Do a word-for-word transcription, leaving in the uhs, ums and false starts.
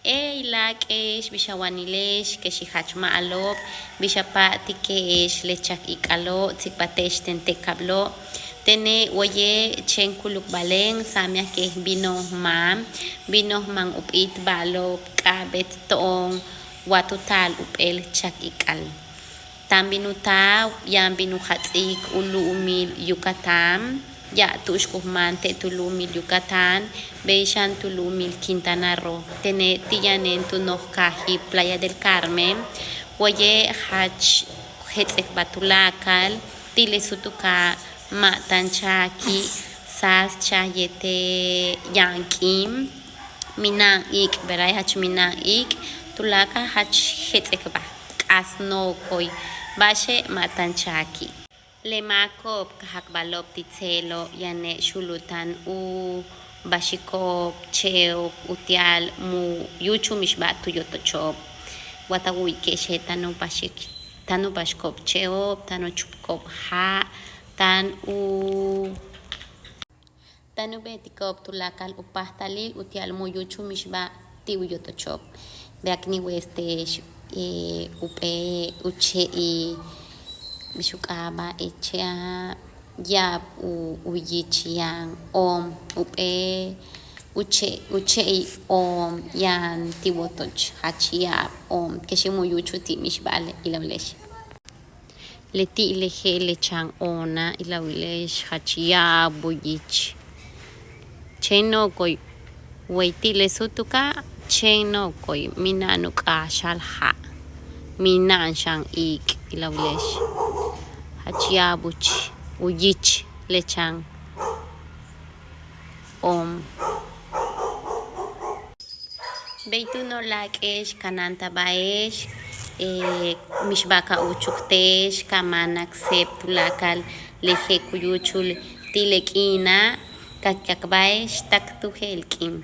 Ey láak'e'ex, bix a wanile'ex, kex jach ma'alob, bix a pa'atike'ex le chak ik'alo', tsikbalte'ex ten te' kablo'. Tene' waye' chéen kulukbalen, sáamyakej bin noj máan, bin noj máan u p'íitba'alo'ob k'a'abéet to'on wa tu taal jump'éel chak ik'al. Táan bin u taal, yaan bin u jats'ik u lu'umil Yucatán, ya'ab tu'ux ku máan te' tu lu'umil Yucatán, bey xan tu lu'umil Quintana Roo. Tene' ti' yanen tu noj kaaji' Playa del Carmen, waye' jach jets'ekbaj tuláakal ti' le súutuka', ma' táan chaaki', sáas chaaj yéetel yaan k'iin, mina'an iik', bey jach mina'an iik', tuláakal jach jets'ekbaj, k'aas nokoy, ba'axe' ma' táan chaaki'. Le máako'ob ka jakbalo'ob ti' tséelo' yane' xu'uluk táan u ba'axiko'ob che'ob uti'al mu yúuchul mixba'al tu yotocho'ob. Wa ta wu'uyike'exe' táan u ba'axik, táan u ba'axiko'ob che'ob, táan u chupiko'ob ja', táan u táan u beetiko'ob tuláakal u páajtalil uti'al mu yúuchul mixba'al ti' u yotocho'ob. Beak niwees te'ex, jump'éel u che'il, bix u k'aaba', e che'a' ya'ab u yich yaan oom, jump'éel u che', u che'il oom yaan ti' wotoch, jach ya'ab oom, kexi' mu yúuchul ti' mixba'al, ilawil e'ex. Leti' le je'el le chan oona', ilawil e'ex, jach ya'ab u yich. Chéen nokoy, way ti' le súutuka', chéen nokoy, mina'an u k'aaxal ja', mina'an xan iik', ilawil e'ex. Jach ya'ab u yich le chan oom. Bey túuno' láak'e'ex, kanáantaba'ex, mixba'al ka úuchuk te'ex, ka máanak séeb tuláakal le je'el ku yúuchul ti' le k'iina', ka k'akba'ex tak tu je'el k'iin.